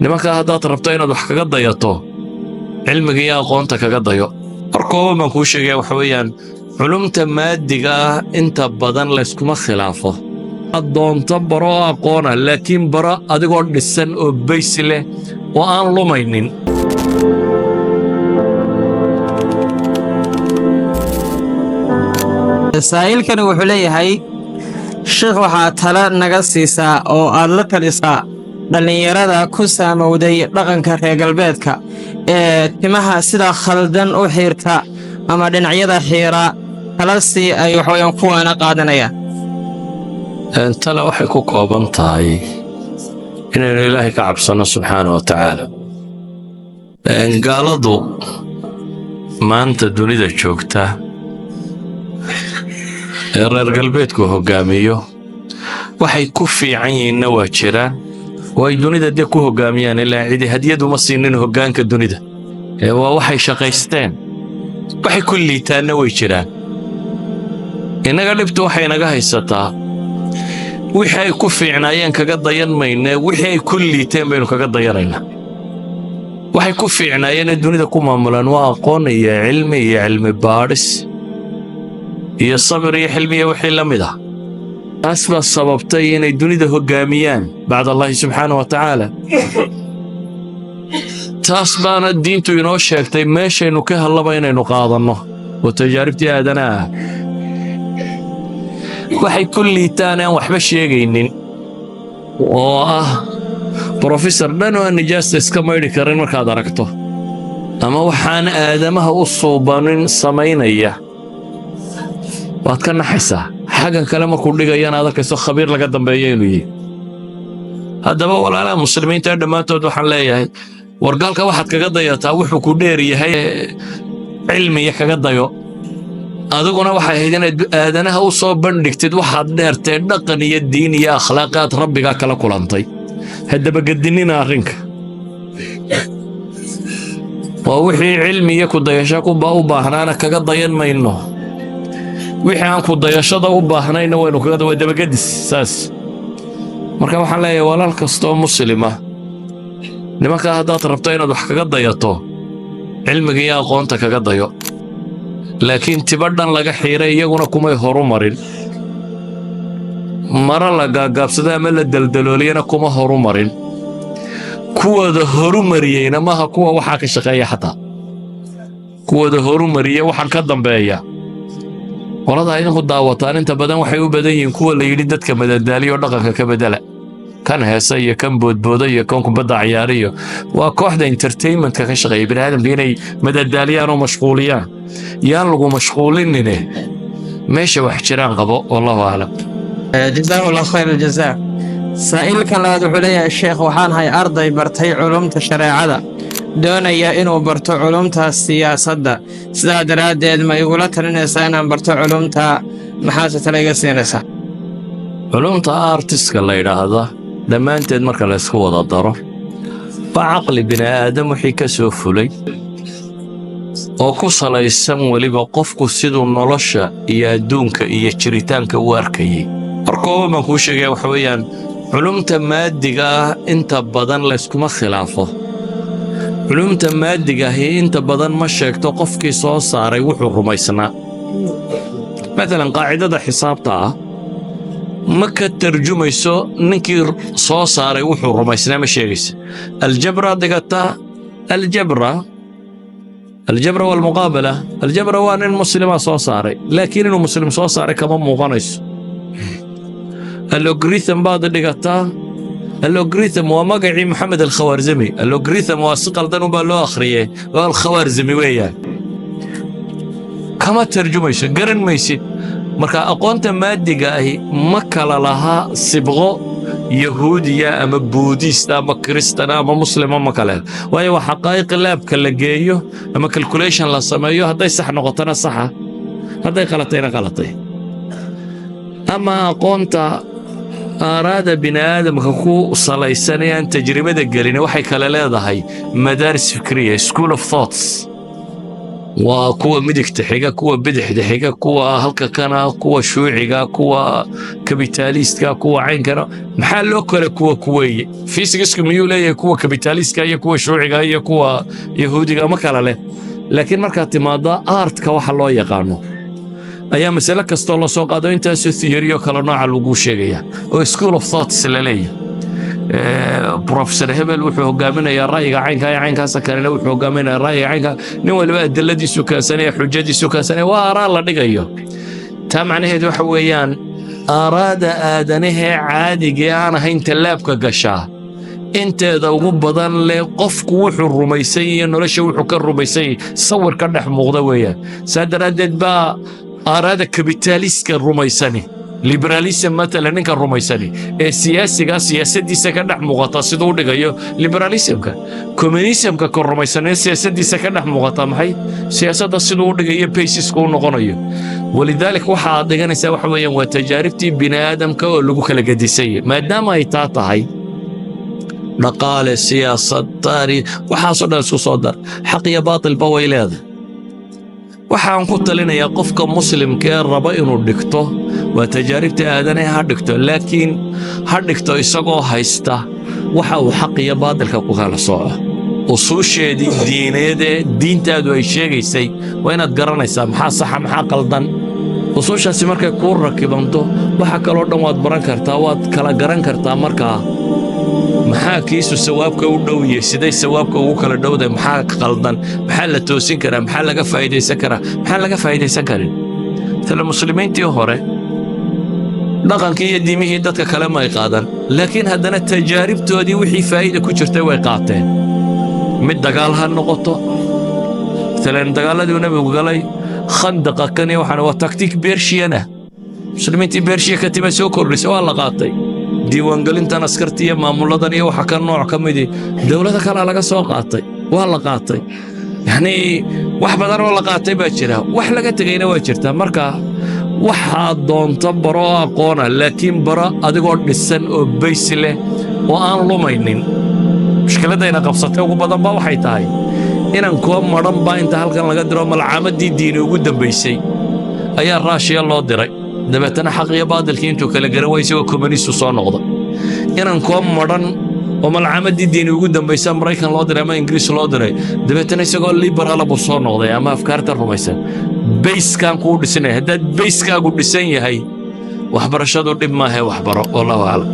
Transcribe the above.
Nimankaa haddaad rabto inaad wax kaga dayato, cilmiga iyo aqoonta kaga dayo. War kooban baan kuu sheegaya, waxa weeyaan culumta maadiga ah inta badan layskuma khilaafo. Adoonto baro oo aqoona, laakiin baro adigoo dhisan oo base leh oo aan lumaynin. Saa'ilkani wuxuu leeyahay: "Sheikh, waxaad talo naga siisaa oo aad la talisaa dhallinyarada ku saamowday dhaqanka reer galbeedka ee timaha sida khaldan u xiirta ama dhinacyada xiira, tala si ay waxaweyaan kuwaana qaadanayaan." Tale waxay ku kooban tahay inaynu Ilaahay ka cabsanno subxaana wa tacaala. Gaaladu maanta dunida joogta ee reer galbeedku hoggaamiyo waxay ku fiican yihiinna waa jiraan oo ay dunida dee ku hoggaamiyaan, ilaa cidi hadiyaduma siinin hoggaanka dunida ee waa waxay shaqaysteen. Waxay ku liitaanna way jiraan. Innaga dhibtu waxay naga haysataa wixii ay ku fiicnaayeen kaga dayan maynee, wixii ay ku liiteen baynu kaga dayanaynaa. Waxay ku fiicnaayeen ee dunida ku maamulaan waa aqoon iyo cilmi iyo cilmi baadhis iyo sabir iyo xilmi iyo wixii la mid ah. Taas baa sababtay inay dunida hoggaamiyaan bacd Allahi subxaana wa tacaala. Taas baana diintu inoo sheegtay meeshaynu ka hellaba inaynu qaadanno oo tajaaribtii aadanaha ah. Waxay ku liitaan aan waxba sheegaynin oo ah brofesor dhan oo aan nijaasta iska maydhi karin markaad aragto, ama waxaan aadamaha u suubanin samaynaya, waad ka naxaysaa. Xaggan kale markuu dhigayana aad arkayso khabiir laga dambeeyo inuu yihi. Haddaba walaalaha muslimiinta dhammaantood waxaan leeyahay: wargaalka waxaad kaga dayataa wuxuu ku dheer yahay cilmiya kaga dayo. Adiguna waxay ahayd inaad aadanaha u soo bandhigtid waxaad dheertee dhaqan iyo diin iyo akhlaaqaad rabbigaa kala kulantay. Haddaba gedinina arrinka waa wixii cilmi iyo ku dayasho kuba u baahnaana kaga dayan mayno, wixii aan ku dayashada u baahnayna waynu kaga waa dabagedis saas. Marka waxaan leeyahay walaal kastoo muslima: nimankaa haddaad rabto inaad wax kaga dayato, cilmiga iyo aqoonta kaga dayo, laakiin tibadhan laga xiiray iyaguna kumay horu marin, maro la gaagaabsada ama la daldalooliyana kuma horu marin. Kuwooda horumariyeyna maaha kuwa waxaa ka shaqeeya. Xataa kuwooda horumariye waxaan ka dambeeya, qolada idinku daawataan inta badan waxay u badan yihiin kuwa la yidhi dadka madadaaliyo, dhaqanka ka bedela, kan heesa iyo kan boodbooda iyo kan kubadda cayaariyo. Waa kooxda entertainmentka ka shaqeeya, bini aadamka inay madadaaliyaan oo mashquuliyaan. Yaan lagu mashquulinine, meesha wax jiraan qabo. Wallahu aclam. Jazaahu Allah khayr aljazaa. Saa'ilka labaad wuxuu leeyahay: "Sheekh, waxaan hay arday bartay culumta shareecada, doonaya inuu barto culumta siyaasadda. Sidaa daraaddeed, ma igula talinaysaa inaan barto culumta? Maxaase tala iga siinaysaa?" Culumta artiska la yidhaahda dhammaanteed marka la isku wada daro waa caqli bini aadam wixii ka soo fulay oo ku salaysan weliba qofku siduu nolosha iyo adduunka iyo jiritaanka u arkayay. War kooban baan kuu sheegaya, waxa weeyaan culumta maadiga ah inta badan layskuma khilaafo. Culumta maadiga ahi inta badan ma sheegto qofkii soo saaray wuxuu rumaysnaa. Matalan, qaacidada xisaabta ah ma ka tarjumayso ninkii soo saaray wuxuu rumaysnaa, ma sheegaysa. Aljabra dhigataa, aljabra, aljabra walmuqaabala. Aljabra waa nin muslima soo saaray, laakiin inuu muslim soo saaray kama muuqanayso. Algorithm baad dhigataa. Algorithm waa magacii Maxamed Alkhawaarzami. Algorithm waa si qaldan unbaa loo akhriyey, waa Alkhawaarzami weeyaan. Kama tarjumayso, garan maysid. Marka aqoonta maadiga ahi ma kala laha sibqo yahuudiya ama buudista ama kristana ama muslima, ma kale. Waayo, waa xaqaa'iq labka la geeyo ama calculation la sameeyo. Hadday sax noqotona saxa, hadday qalatayna qalatay. Ama aqoonta aaraada bini aadamka ku salaysan ee aan tajribada gelin waxay kale leedahay madaaris fikriya, school of thoughts. Waa kuwa midigta xiga, kuwa bidixda xiga, kuwa halka kana, kuwa shuuciga, kuwa kapitaalistka, kuwa caynkana. Maxaa loo kala kuwa kuweeye? Physicsku miyuu leeyahay kuwa kapitaalistka iyo kuwa shuuciga iyo kuwa yahuudiga? Ma kala leh. Laakiin markaad timaadda artka, waxa loo yaqaano ayaa masale kastoo la soo qaado intaasoo theory oo kale nooca lagu sheegaya oo school of thoughts la leeyahay. Professor hebel wuxuu hogaaminayaa ra'yiga caynka iyo caynkaasa, kalena wuxuu hogaaminayaa ra'yiga caynka. Nin waliba adiladiisu keensanaya, xujadiisu keensanaya, waa aaraa la dhigayo. Taa macnaheedu waxa weeyaan, aaraada aadanahee caadigee aan ahayn tallaabka gashaa inteeda ugu badan leh qofku wuxuu rumaysan yahay, nolosha wuxuu ka rumaysan yahay sawir ka dhex muuqda weeyaan. Saa daraaddeed baa aaraada kapitaalistka rumaysani, liberalism matalan ninka rumaysani ee siyaasiga, siyaasaddiisa ka dhex muuqata siduu u dhigayo liberalismka. Communismka ka rumaysanee siyaasaddiisa ka dhex muuqata maxay siyaasadda siduu u dhigayo basiska u noqonayo. ولذلك waxa aad dhiganaysaa waxa weeyaan waa tajaaribtii bini aadamka oo lagu kala gedisanyay. Maadaama ay taa tahay, dhaqaale, siyaasad, taariikh, waxaasoo dhan isku soo dar, xaq iyo baatilba way leedahay. Waxaan ku talinayaa qofka muslimka ee raba inuu dhigto waa tajaaribta aadanaha, ha dhigto, laakiin ha dhigto isagoo haysta waxa uu xaq iyo baatilka ku kala sooco. Usuusheedii diineed ee diintaadu ay sheegaysay waa inaad garanaysaa maxaa saxa, maxaa qaldan. Usuushaasi markay kuu rakibanto, waxa kaloo dhan waad baran kartaa, waad kala garan kartaa. Markaa maxaa kiisu sawaabka u dhowye, siday sawaabka ugu kala dhowdahay, maxaa qaldan, maxaa la toosin karaa, maxaa laga faa'idaysan karaa, maxaan laga faa'idaysan karin? Matala muslimiintii hore dhaqankii iyo diimihii dadka kale may qaadan, laakiin haddana tajaaribtoodii wixii faa'iida ku jirtay way qaateen. Mid dagaal ha noqoto, matalan dagaaladii uu Nebigu galay, Khandaqa kan iyo waxaan waa tactic Persian ah, muslimiintii Bershiya ka timay soo kordhisay, waa la qaatay. Diiwaangelintan askarta iyo maamuladan iyo waxa ka nooc ka midi dowlado kalea laga soo qaatay, waa la qaatay. Yacnii wax badan oo la qaatay baa jira, wax laga tegayna waa jirta. Marka waxaad doonto baro oo aqoona, laakiin baro adigoo dhisan oo base leh oo aan lumaynin. Mushkiladdayna qabsatay ugu badan ba waxay tahay inaan kuwa madhan baa inta halkan laga diro. Malcaamadii diini ugu dambaysay ayaa Raashiya loo diray, dabeetana xaq iyo baadilkii intuu kala garan waay isagoo communist soo noqda. Inaan kuwa madhan oo malcaamadii diini ugu dambaysa Maraykan loo diray ama Ingiriis loo diray, dabeetana isagoo liberal buu soo noqday ama afkaarta rumaysan. Basekaan kuu dhisanaya, haddaad basekaagu dhisan yahay, waxbarashadu dhib maahe, waxbaro. والله أعلم.